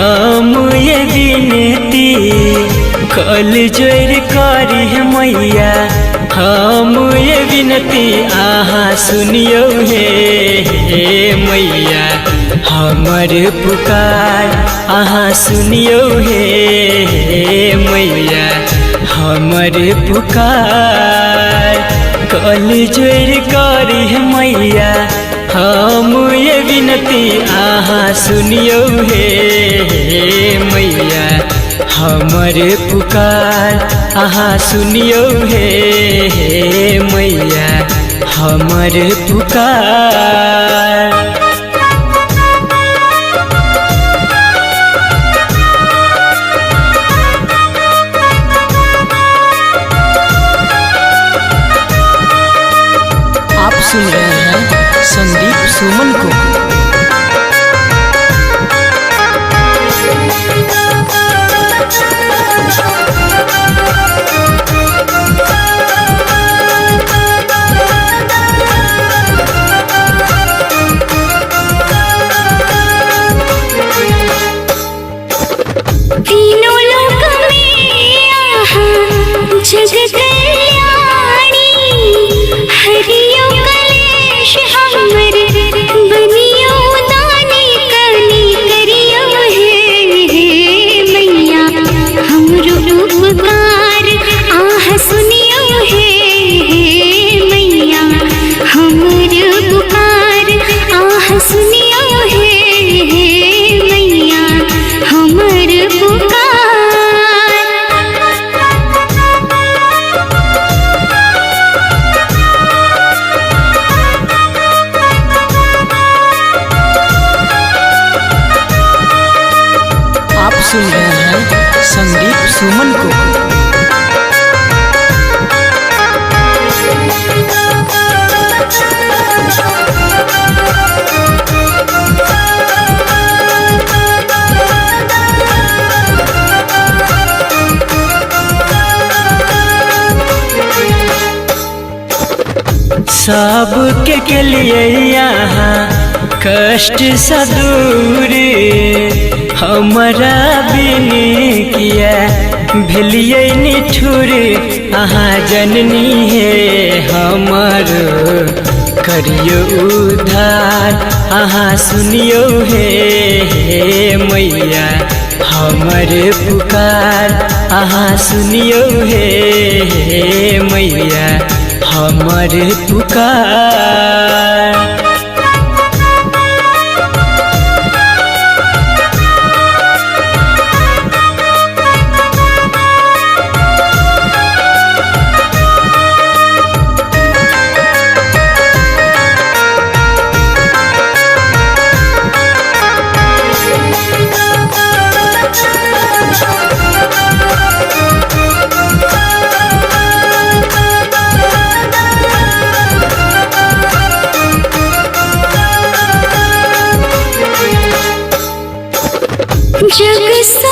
हम ये विनती कल जोर करी मैया, हम ये विनती आहा सुनियो हे मैया, हमर पुकार आहा सुनियो हे मैया, हमर पुकार कल जोर करी मैया, हम ये विनती आहा सुनियो हे मैया, हमर पुकार आहा सुनियो हे मैया, हमर पुकार। आप सुन रहे हैं संदीप सुमन को। तीनों लोक में आहा जग कल्याणी, हरियो कलेश हमर बनियो दानी कनी करियो हे मैया, हमरो उपकार आह सुनियो हे मैया, हमर पुकार आह सुनियो हे मैया, हमर पुकार। आप सुन रहे हैं संदीप सुमन को। सबके के लिए यहाँ कष्ट सदूर, हमारा बिन किया भेलिए निठुर, अहाँ जननी हे हमर करियो उद्धार, अहाँ सुनियो हे मैया, हमर पुकार अहाँ सुनियो हे मैया, हमर पुकार। जग सो